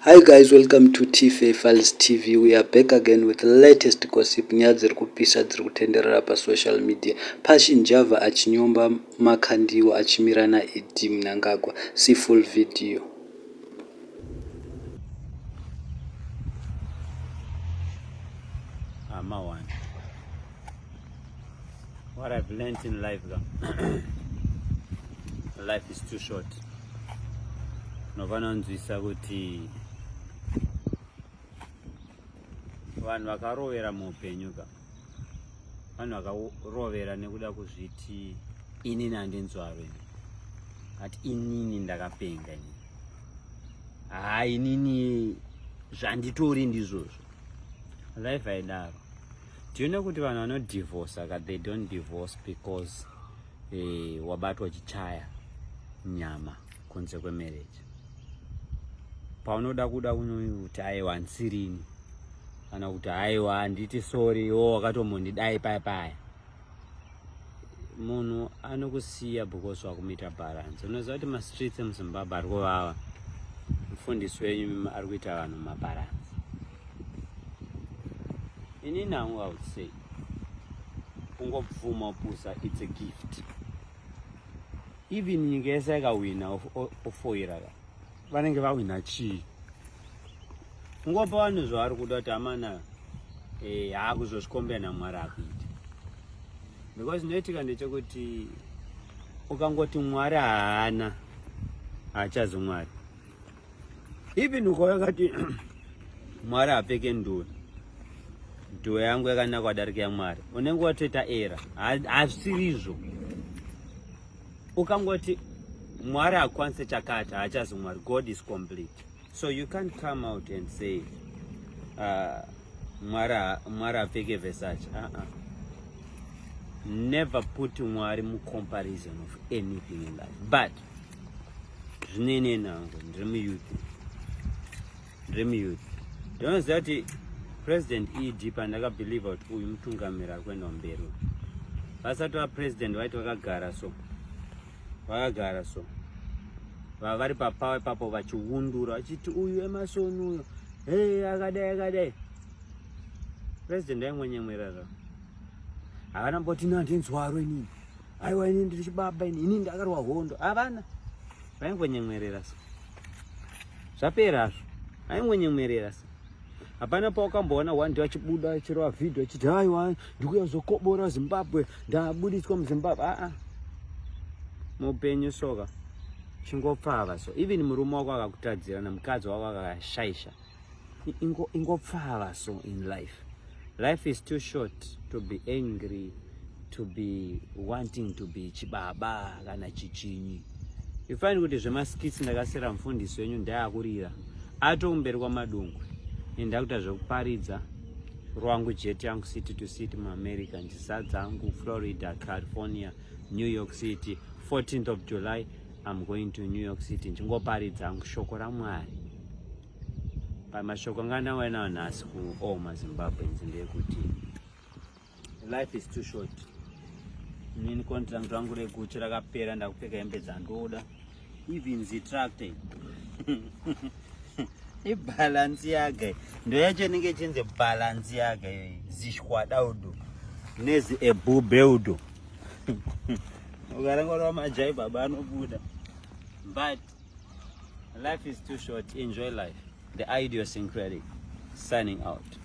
Hi guys, welcome to TFA Files TV. We are back again with the latest gossip. Nyaya dziri kupisa dziri kutenderera pasocial media. Passion Java achinyomba Makandiwa achimira naED Mnangagwa. See full video. Ama one. What I've learned in life, life is too short. Unovanonzwisa kuti vanhu vakarovera muupenyu ka vanhu vakarovera nekuda kuzviti inini handinzwaro ini ati inini ndakapenga ini haa inini zvanditori ndizvozvo life haidaro. Do you know kuti vanhu vanodivorce ka, they don't divorce because wabatwa chichaya nyama kunze kwemarriage. Paunoda kuda kuti aiwa nsirini kana kuti aiwa handiti sorry iwo wakatombondidai paya paya, munhu anokusiya because wakumuita balance. Unoziva kuti mastreets emuZimbabwe ari kuvava, mufundisi wenyu ari kuita vanhu mabalance. Inini hangu, I would say kungobvuma kupusa, it's a gift. Even nyika yese yakawina, ofoira ka, vanenge vawina chii? Ungopa vanhu zvavari kuda kuti amana haakuzozvikombera naMwari akuita, because inoitika ndechekuti ukangoti Mwari haana, haachazi Mwari. Even ukauya kati Mwari hapfeke nduwe, nduwe yangu yakanaka kudarika yaMwari, unenge watoita era. Hazvisirizvo. Ukangoti Mwari hakwanise chakati, haachazi Mwari. God is complete, so you can't come out and say Mwari hapfeke Versace. Never put Mwari mucomparison of anything in life. But zvinene nangu, ndiri muyouth, ndiri muyouth, ndinoziva kuti President ED, pandakabhelievha kuti uyu mutungamiri ari kuenda mberi, vasati vapresident vaiti vakagara so, vakagara so, vavari papawa ipapo vachiundura vachiti uyu Emmerson uyo, hey, akadai akadai, president aingonyemwerera. Havana mboti nandinzwaro inini, aiwa, inini ndiri chibaba, ini inini ndakarwa hondo. Havana, vaingonyemwerera so. Zvaperazvo, vaingonyemwerera so. Hapana pawakamboona one day achibuda achirova vhidhio achiti aiwa, ndikuyazokobora Zimbabwe, ndabudiswa muZimbabwe. Aa, muupenyu soka chingopfava so. Even murume wako akakutadzira namukadzi wako akashaisha, ingopfava so in life. Life is too short to be angry, to be wanting to be chibaba kana chichinyi. Ifani kuti zvemaskits ndakasira mufundisi wenyu, ndaakurira atokumberi kwaMadungwe. Ndakuita zvekuparidza rwangu jet yangu city to city muAmerica, ndizadza angu Florida, California, New York City. 14th of July I'm going to New York City, ndingoparidza angu shoko raMwari. Pamashoko anga ndauya nawo nhasi kuall maZimbabweans ndeyekuti life is too short. Inini contract rangu reGucci rakapera, ndakupfeka hembe dzandoda. Even zitractor iBalenciaga, ndo yacho inenge ichinzi Balenciaga, zishwadaudo nezi ebhubheudo ukarangorwa majai baba anobuda. But life is too short, enjoy life. The Idiosyncratic signing out.